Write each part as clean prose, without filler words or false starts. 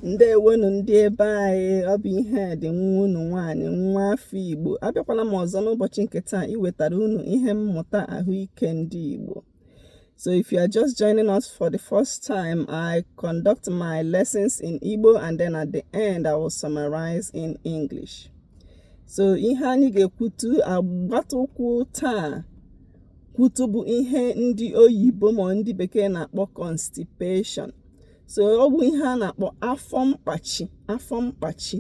Ndewonu ndị ebe anyị. Ọ bụ Ihedị nwa unu nwaanyị, nwa afọ Igbo. Abịakwala m ọzọ n'ụbọchị nke taa iwetara unu ihe mmụta ahụike ndị Igbo. So if you are just joining us for the first time, I conduct my lessons in Igbo and then at the end I will summarize in English. So ihe anyị ga-ekwutu agbata ụkwụ taa kwutu bụ ihe ndị oyibo ma ndị bekee na-akpọ constipation. So ọ bụ ihe a na-akpọ afọ mkpachi, afọ mkpachi.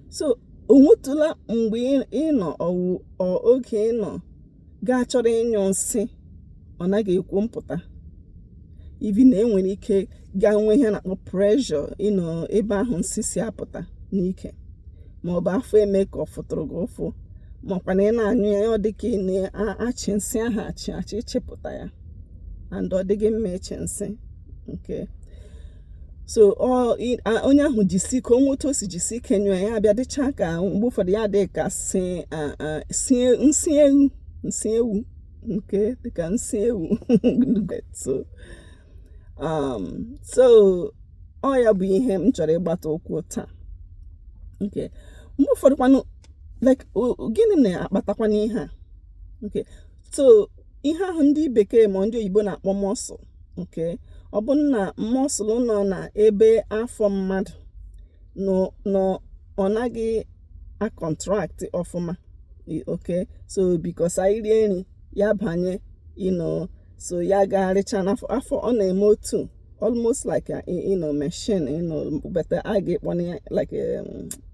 So o nwetụla mgbe ị nọ oge ị nọ gaa chọrọ ịnyụ nsị, ọ naghị ekwu mpụta, even na enwere ike gaa nwee ihe a na-akpọ pressure ịnọ ebe ahụ nsị si apụta n'ike, ma ọ bụ afọ eme ka ọ fụtụrụ gị ụfụ, makwa na ị na-anyụ ya, ọ dị ka ị na-achị nsị ahụ achị achị ịchịpụta ya, and ọ dịghị mma ịchị nsị nke. So onye ahụ jisi ike, onwe otu o si jisi ike nyụọ ya, abịa dịcha ka mgbe ụfọdụ ya dị ka nsị ewu, nsị ewu nke dịka nsị ewu. So ọ ya bụ ihe m chọrọ ịgbata ụkwụ taa. Nke mgbe ụfọdụ kwanụ, like, gịnị na-akpatakwa n'ihe a? Nke so ihe ahụ ndị bekee ma ndị oyibo na-akpọ muscle. Nke ọ bụ na muscle nọ na ebe afọ mmadụ nọ, ọ naghị a-contract ọfụma. Okay, so because anyị rie nri, ya banye, so ya gagharịcha n'afọ afọ, ọ na-eme otu almost like a machine, but a ga-ekpọ ya like a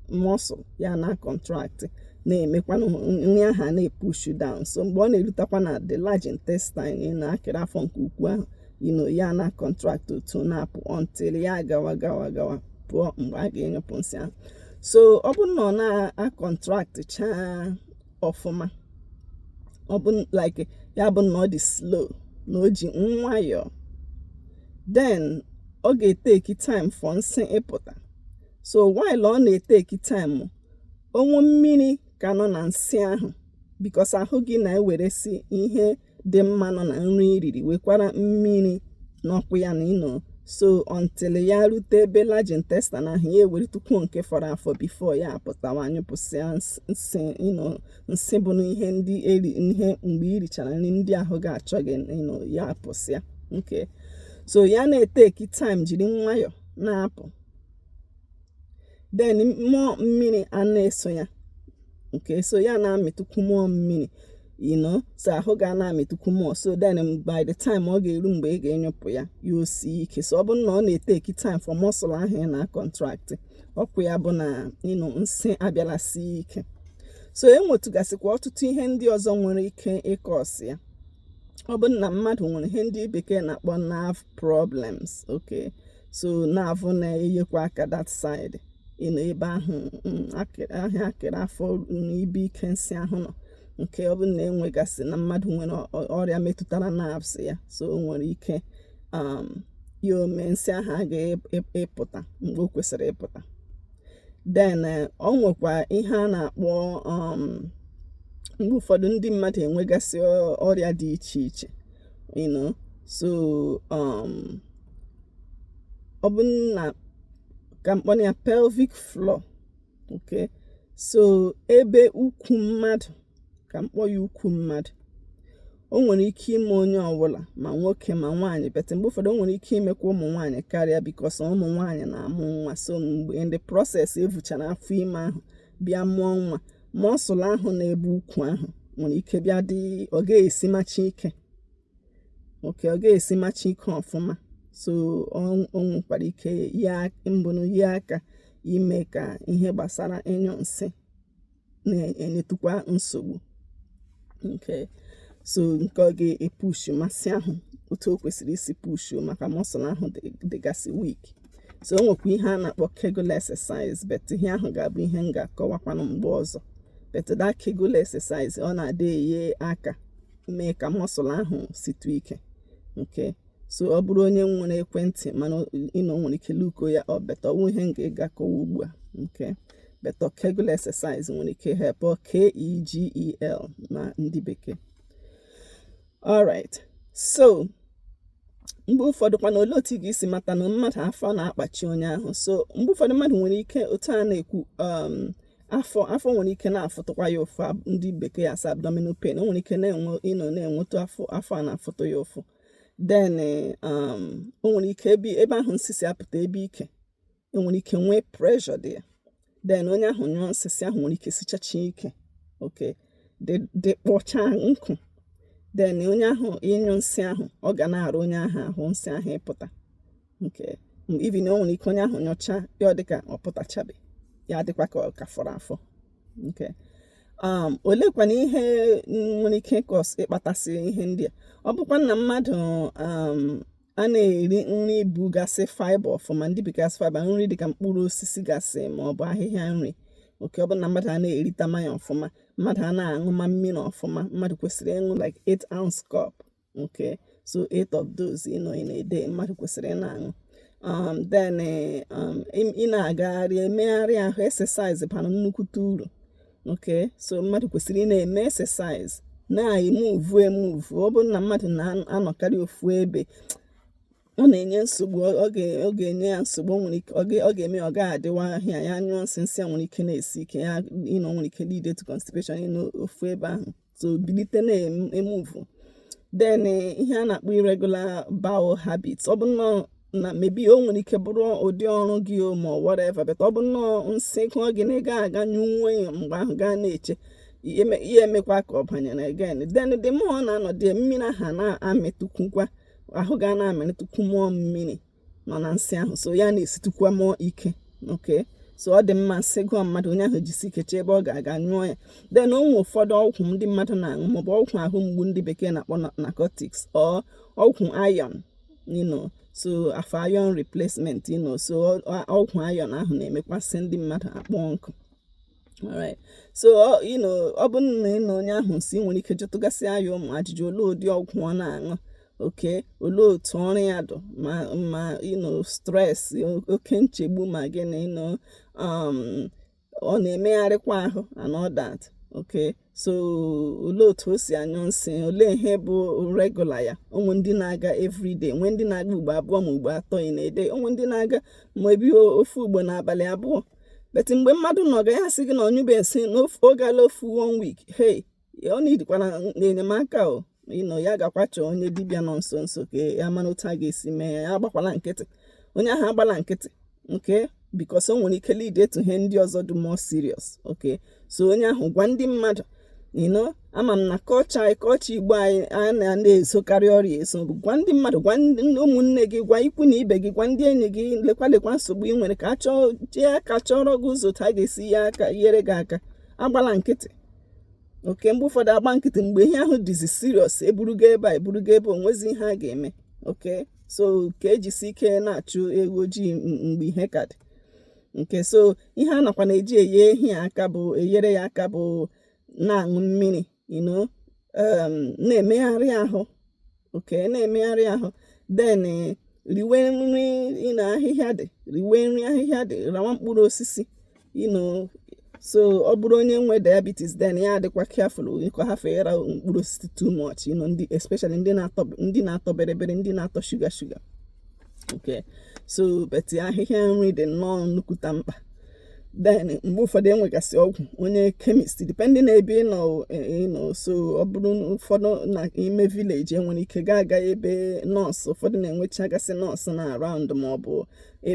muscle, ya na contract, na-emekwanụ nri ahụ na-epush down. So mgbe ọ na-erutekwa na the large intestine, na akịrị afọ nke ukwu ahụ, ya na contract otu na-apụ until ya gawa gawa gawa pụọ mgbe a ga-enyepụ nsị ahụ. So ọ bụrụ na ọ na-a-contract chaa ọfụma, ọ bụ like ya bụ na ọ dị slow, na o ji nwayọọ, then ọ ga-eteki time for nsị ịpụta. So while ọ na-eteki time, onwe mmiri ka nọ na nsị ahụ, because ahụ gị na-eweresi ihe dị mma nọ na nri iriri, wekwara mmiri n'ọkụ ya na ịnọ. So until ya rute ebe large intestine ahụ, ya eweretukwuo nke fọrọ afọ before ya apụtawa anyụpụsịa nsị nsị bụ ihe ndị eri ihe mgbe ị richara nri ndị ahụ ga-achọ gị ya apụsịa nke. So ya na-eteki time, jiri nwayọ na-apụ, then mmụọ mmiri a na-eso ya nke, so ya na-amịtụkwu mmụọ mmiri, so ahụ ga na-amịtụkwu mmụọ. So then by the time ọ ga-eru mgbe ị ga-enyụpụ ya, ya o sie ike. So ọ bụrụ na ọ na-eteki time for muscle ahụ ị na-contract, ọkụ ya bụ na ịnụ nsị abịala sie ike. So enwetụgasịkwa ọtụtụ ihe ndị ọzọ nwere ike ịkọsị ya. Ọ bụrụ na mmadụ nwere ihe ndị bekee na-akpọ nerve problems, okay, so nerve na-enyekwa aka that side, ịnọ ebe ahụ ahịa akịrị afọ n'ibe ike nsị ahụ nọ, nke ọ bụrụ na enwegasị na mmadụ nwere ọrịa metụtara nerves ya, so o nwere ike ya ome nsị ahụ agaghị ịpụta mgbe o kwesịrị ịpụta. Then ọ nwekwa ihe a na-akpọ mgbe ụfọdụ ndị mmadụ enwegasị ọrịa dị iche iche, so ọ bụ na ka mkpọ ya pelvic floor. Okay, so ebe ukwu mmadụ, ka mkpọ ya ukwu mmadụ, o nwere ike ime onye ọbụla, ma nwoke ma nwaanyị, but mgbe ụfọdụ o nwere ike imekwa ụmụ nwaanyị karịa, because ụmụ nwaanyị na-amụ nwa. So mgbe in the process evuchara afọ ime ahụ bịa mụọ nwa, muscle ahụ na-ebu ukwu ahụ nwere ike bịa dị, ọ ga-esi machi ike. Okay, ọ ga-esi machi ike ọfụma. So o nwekwara ike ya mbụnụ ye aka ime ka ihe gbasara ịnyụ nsị na-enyetụkwa nsogbu nke. So nke ọ ga-epush masị ahụ otu o kwesịrị isi push, maka muscle ahụ dịgasị weak. So o nwekwa ihe a na-akpọ Kegel exercise, but ihe ahụ ga-abụ ihe m ga-akọwakwanụ mgbe ọzọ. But that Kegel exercise, ọ na-adị enye aka mee ka muscle ahụ situ ike nke. So ọ bụrụ onye nwere ekwentị, mana ịnọ nwere ike look ya ọ better, ọwụ ihe m ga-ega kọwa ugbu a nke. But Kegel exercise nwere ike help, Kegel na ndị bekee. Alright, so Mgbe ụfọdụ kwana, olee otu ị ga-esi mata na mmadụ afọ na-akpachi onye ahụ? So mgbe ụfọdụ mmadụ nwere ike, otu a na-ekwu, afọ nwere ike na-afụtụkwa ya ụfụ. Ndị bekee asị abdominal pain. O nwere ike na-enwe ịnọ na-enwetụ afọ a na-afụtụ ya ụfụ. Then o nwere ike ebe ahụ nsị si apụta, ebe ike, enwere ike nwee pressure dị ya. Then onye ahụ nyụọ nsịsị ahụ nwere ike sichachi ike, okay, dị kpọchaa nkụ. Then onye ahụ ịnyụ nsị ahụ, ọ ga na-arụ onye ahụ ahụ nsị ahụ ịpụta nke even o nwere ike onye ahụ nyụchaa ya, ọ dịka ọ pụtachabe ya, adịkwa ka ọ ka fọrọ afọ nke. Olekwana ihe nwere ike ịkpatasị ihe ndị a? Ọ bụkwa na mmadụ a na-eri nri bugasị fiber ọfụma, ndị bekee fiber, nri dịka mkpụrụ osisi gasị ma ọ bụ ahịhịa nri. Oke ọ bụ na mmadụ a na-erita mmanya ọfụma, mmadụ a na-aṅụ ma mmiri ọfụma. Mmadụ kwesịrị ịṅụ like 8 ounce cup, okay, so 8 of those in a day mmadụ kwesịrị ị na-aṅụ. Then ị na-agagharị, emegharị ahụ, exercise bara nnukwute uru, okay. So mmadụ kwesịrị ị na-eme exercise, na-emove emove. Ọ bụrụ na mmadụ na-anọkarị ofu ebe, ọ na-enye nsogbu, ọ ga-enye ya nsogbu. O nwere ike ọ ga-eme ọ ga-adịwa ahịa ya nyụọ nsị, nsị a nwere ike na-esi ike ya, nwere ike lead to constipation, ịnọ ofu ebe ahụ. So bilite na-emove. Then ihe a na-akpọ irregular bowel habits. Ọ bụ nnọọ na maybe o nwere ike bụrụ ụdị ọrụ gị o ma whatever, but ọ bụ nnọọ nsị gụọ gị na ị ga-aga nyụnwuo ya mgbe ahụ, gaa na-eche ihe emekwa ka ọ banyere again. Then the more ọ na-anọdụ, mmiri ahụ na-amịtụkwukwa, ahụ ga na-amịrịtụkwu mmụọ mmiri nọ na nsị ahụ, so ya na-esitukwa mmụọ ike, okay. So ọ dị mma nsị gụọ mmadụ, onye ahụ jisi ike chee ebe ọ ga-aga nyụọ ya. Then o nwe ụfọdụ ọgwụ ndị mmadụ na-aṅụ, maọbụ ọgwụ ahụ mgbu ndị bekee na-akpọ narcotics, or ọgwụ iron, so afọ iron replacement. So ọgwụ iron ahụ na-emekwasị ndị mmadụ akpọ nkụ. Alright, so ọ bụrụ na ị na onye ahụ si nwere ike jụtụgasị ya ụmụ ajụjụ: olee ụdị ọgwụ ọ na-aṅụ? Okay, olee otu ọrụ ya dụ? Ma stress, oke nchegbu, ma gịnị, ọ na-emegharịkwa ahụ and all that, okay. So olee otu o si anyụ nsị? Olee ihe bụ regular ya? Ụmụ ndị na-aga everyday, nwee ndị na-aga ugbo 2 ma ugbo 3 in a day, ụmụ ndị na-aga ma ebi ofu ugbo n'abalị 2. But mgbe mmadụ nọ ga ya sị gị na onyube nsị n'oge ala ofu one week, hey, ọ nidikwana enyemaka o. Ya gakwa chọọ onye dibịa nọ nso nso ka ya mara otu a ga-esi mee ya. Ya agbakwala nkịtị, onye ahụ agbala nkịtị nke, because o nwere ike lead to ihe ndị ọzọ dị more serious, okay. So onye ahụ gwa ndị mmadụ. Ama m na culture anyị, culture Igbo anyị, a na-ezokarị ọrịa eso. Gwa ndị mmadụ, gwa ụmụnne gị, gwa ikwu na ibe gị, gwa ndị enyi gị, lekwa lekwa nsogbu ị nwere, ka a chọọ jee aka chọrọ gị ụzọ otu a ga-esi ya aka nyere gị aka. Agbala nkịtị oke. Mgbe ụfọdụ agba nkịtị, mgbe ihe ahụ dịzi serious, eburugo ebe a, eburugo ebe, onwezi ihe a ga-eme, okay. So ka ejisi ike na-achụ ewu ojii mgbe ihe ka dị nke. So ihe a nakwa na-eji eye ehi aka bụ enyere ya aka bụ na-aṅụ mmiri, na-emegharị ahụ, okay, na-emegharị ahụ. Then riwe nri na ahịhịa dị, riwe nri ahịhịa dị, rawa mkpụrụ osisi. So ọ bụrụ onye nwe diabetes, then ya adịkwa careful ka ha ịra mkpụrụ osisi too much, ndị especially ndị na-atọ bịrịbịrị, ndị na-atọ sugar sugar, okay. So but ahịhịa nri dị nnọọ nnukwuta mkpa. Then mgbe ụfọdụ enwegasị ọgwụ onye chemist, depending na ebe ị nọ. So ọ bụrụ ụfọdụ na ime village, enwere ike gaa aga ebe nọọsụ, ụfọdụ na-enwechagasị nọọsụ na around, maọbụ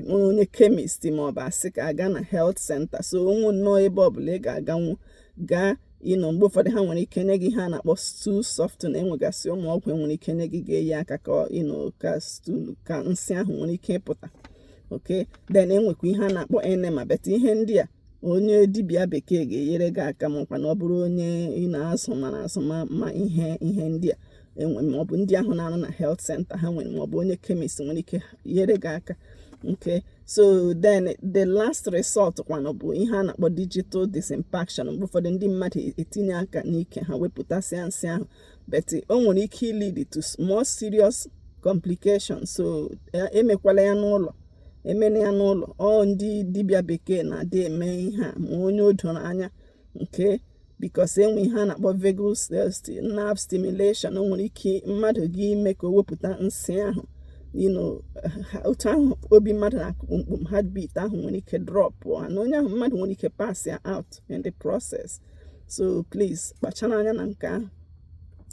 onye chemist, maọbụ asị ka aga na health center. So onwe nnọọ ebe ọbụla ị ga-aganwu gaa ịnọ. Mgbe ụfọdụ ha nwere ike nye gị ihe a na-akpọ stool softener. Enwegasị ụmụ ọgwụ enwere ike nye gị ga-eyi aka ka ịnọ ka stool, ka nsị ahụ nwere ike ịpụta, okay. Then enwekwa ihe a na-akpọ enema. But ihe ndị a, onye dibịa bekee ga-enyere gị aka, makwa na ọ bụrụ onye ị na-azụ mara azụ ma ihe ndị a enwe, maọbụ ndị ahụ na-arụ na health center ha nwere, maọbụ onye chemist nwere ike nyere gị aka nke. So then the last resort kwanụ bụ ihe a na-akpọ digital disimpaction. Mgbe ụfọdụ ndị mmadụ etinye aka n'ike ha wepụtasịa nsị ahụ, but o nwere ike lead to more serious complications. So emekwala ya n'ụlọ, emena ya n'ụlọ. Ọ ndị dibịa bekee na-adị eme ihe a, ma onye o doro anya nke, because enwe ihe a na-akpọ vagus nerve stimulation. O nwere ike mmadụ gị ime ka o wepụta nsị ahụ. Otu ahụ obi mmadụ na-akụ kpumkpum, heartbeat ahụ nwere ike drop, and onye ahụ mmadụ nwere ike pass ya out in the process. So please, kpachara anya na nke ahụ.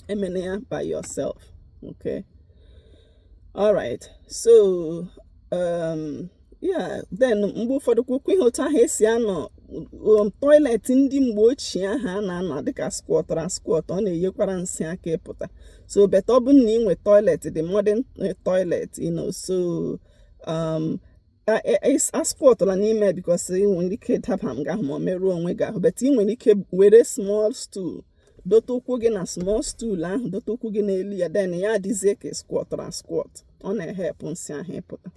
Emena ya by yourself, okay? All right, so yeah, then mgbe ụfọdụ kwukwu ihe otu ahụ esi anọ toilet ndị mgbe ochie ahụ a na-anọ dịka squatara squat, ọ na-enyekwara nsị aka ịpụta. So but ọ bụrụ na ị nwe toilet, the modern toilet, so a squatla n'ime, because ị nwere ike daba nga ahụ ma ọ merụọ onwe gị ahụ. But ị nwere ike were small stool, dote ụkwụ gị na small stool ahụ, dote ụkwụ gị n'elu ya, then ya adịzie ka squatara squat. Ọ na-ehepụ nsị ahụ ịpụta.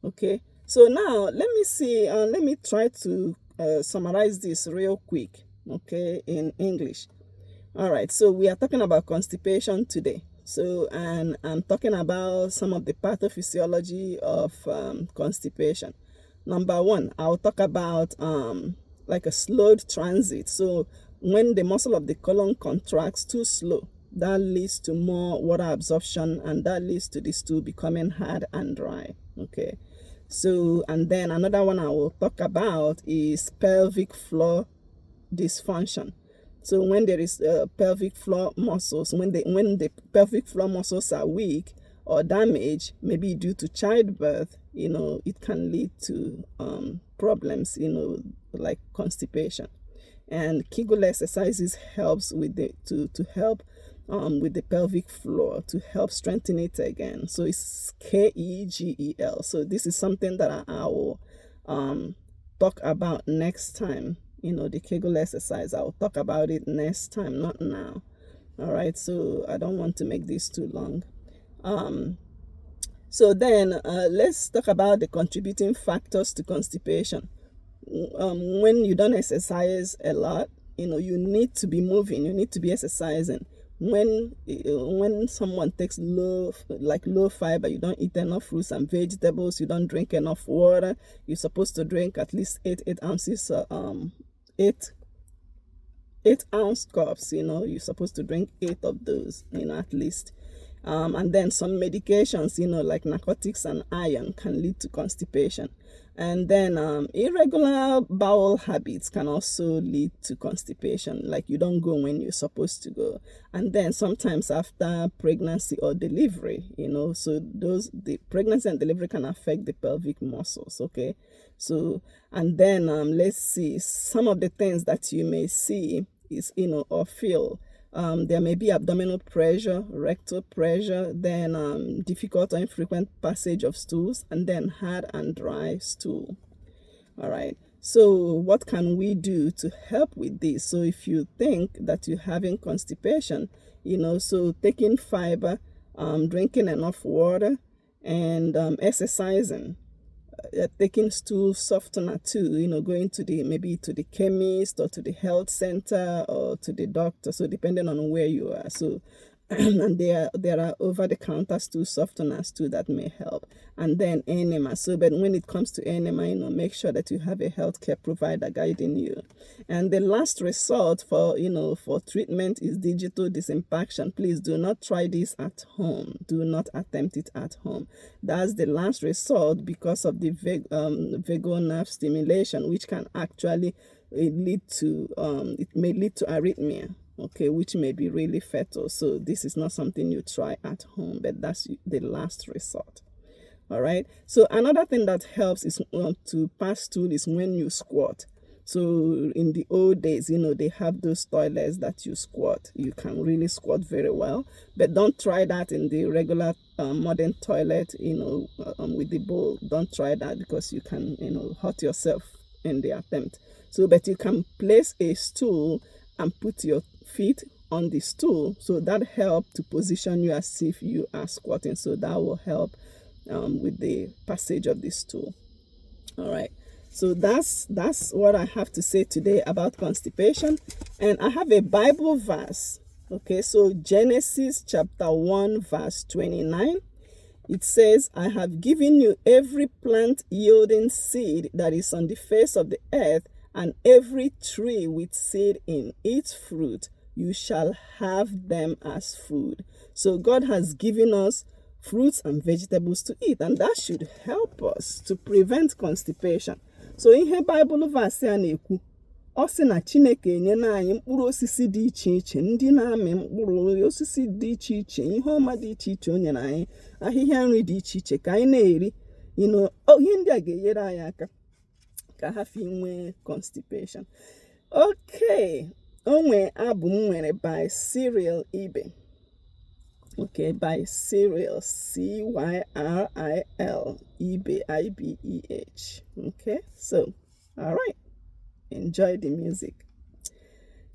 Okay, so now let me see, let me try to summarize this real quick, okay, in English. All right, so we are talking about constipation today. So, and I'm talking about some of the pathophysiology of constipation. Number one, I'll talk about like a slowed transit. So when the muscle of the colon contracts too slow, that leads to more water absorption, and that leads to the stool becoming hard and dry. Okay. So, and then another one I will talk about is pelvic floor dysfunction. So when there is pelvic floor muscles, when the pelvic floor muscles are weak or damaged, maybe due to childbirth, it can lead to problems, like constipation. And Kegel exercises helps with the to help with the pelvic floor, to help strengthen it again. So it's Kegel. So this is something that I will talk about next time. The Kegel exercise. I'll talk about it next time, not now. All right, so I don't want to make this too long. So then let's talk about the contributing factors to constipation. When you don't exercise a lot, you need to be moving, you need to be exercising. When someone takes low fiber, you don't eat enough fruits and vegetables, you don't drink enough water. You're supposed to drink at least 8 ounces, 8 8 ounce cups. You're supposed to drink 8 of those, at least. And then some medications, like narcotics and iron, can lead to constipation. And then irregular bowel habits can also lead to constipation, like you don't go when you're supposed to go. And then sometimes after pregnancy or delivery, so those the pregnancy and delivery can affect the pelvic muscles, okay? So, and then let's see, some of the things that you may see is, or feel. There may be abdominal pressure, rectal pressure, then difficult or infrequent passage of stools, and then hard and dry stool. All right. So what can we do to help with this? So if you think that you're having constipation, so taking fiber, drinking enough water, and exercising. Taking stool softener too, going to the maybe to the chemist or to the health center or to the doctor, so depending on where you are. So and there are over-the-counter stool softeners too that may help. And then enema. So but when it comes to enema, make sure that you have a healthcare provider guiding you. And the last resort for treatment is digital disimpaction. Please do not try this at home. Do not attempt it at home. That's the last resort because of the vagal nerve stimulation, which can actually lead to it may lead to arrhythmia, okay, which may be really fatal. So this is not something you try at home, but that's the last resort. All right. So another thing that helps is to pass stool is when you squat. So in the old days, they have those toilets that you squat. You can really squat very well, but don't try that in the regular modern toilet, with the bowl. Don't try that because you can, hurt yourself in the attempt. So, but you can place a stool and put your feet on the stool, so that helps to position you as if you are squatting. So that will help with the passage of the stool. All right, so that's what I have to say today about constipation. And I have a Bible verse. Okay, so Genesis chapter 1 verse 29, it says, I have given you every plant yielding seed that is on the face of the earth, and every tree with seed in its fruit, you shall have them as food. So God has given us Fruits and vegetables to eat, and that should help us to prevent constipation. So ihe Bible verse a na-ekwu, ọ sị na Chineke enyena anyị mkpụrụ osisi dị iche iche ndị na-amị mkpụrụ, osisi dị iche iche, ihe ọma dị iche iche o nyere anyị, ahịhịa nri dị iche iche ka anyị na-eri. Ihe ndị a ga-enyere anyị aka ka hafụ inwe constipation. Okay, o nwee abụ m nwere by Cyril Ibe. Okay, by Cyril, Cyril, Ibe, Ibeh. Okay, so all right, enjoy the music.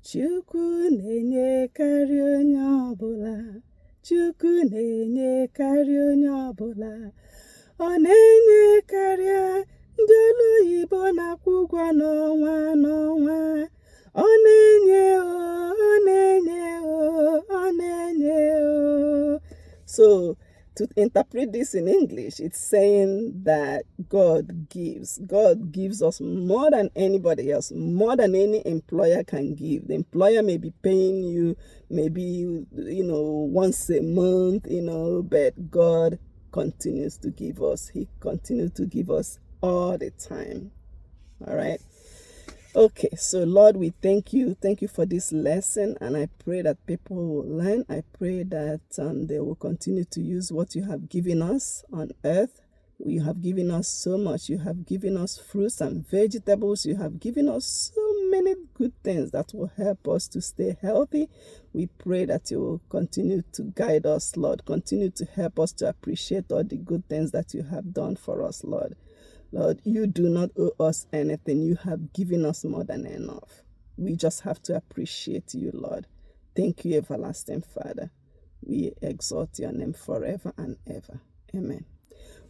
Chukwu na-enye karịa onye ọbụla. Chukwu na-enye karịa onye ọbụla. Ọ na-enye karịa ndị ọrụ oyibo na-akwụ ụgwọ n'ọnwa n'ọnwa. Ọ na-enye o, ọ na-enye o, ọ na-enye o. So to interpret this in English, it's saying that God gives. God gives us more than anybody else, more than any employer can give. The employer may be paying you maybe, once a month, but God continues to give us. He continues to give us all the time. All right. Okay, so Lord, we thank you. Thank you for this lesson. And I pray that people will learn. I pray that they will continue to use what you have given us on earth. You have given us so much. You have given us fruits and vegetables. You have given us so many good things that will help us to stay healthy. We pray that you will continue to guide us, Lord. Continue to help us to appreciate all the good things that you have done for us, Lord. Lord, you do not owe us anything. You have given us more than enough. We just have to appreciate you, Lord. Thank you, everlasting Father. We exalt your name forever and ever. Amen.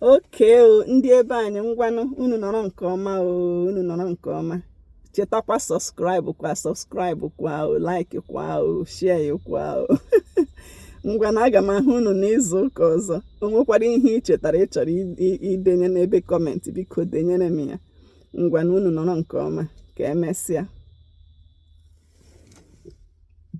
Okay, o ndị ebe anyị, ngwanụ, unu nọrọ nke ọma o, unu nọrọ nke ọma. Chetakwa subscribe kwa, subscribe kwa o, like kwa o, share kwa o. Ngwanụ, aga m ahụ unu n'izu ụka ọzọ. O nwekwara ihe ị chetara ị chọrọ idenye n'ebe comment, biko denyere m ya. Ngwanụ, unu nọrọ nke ọma. Ka emesịa.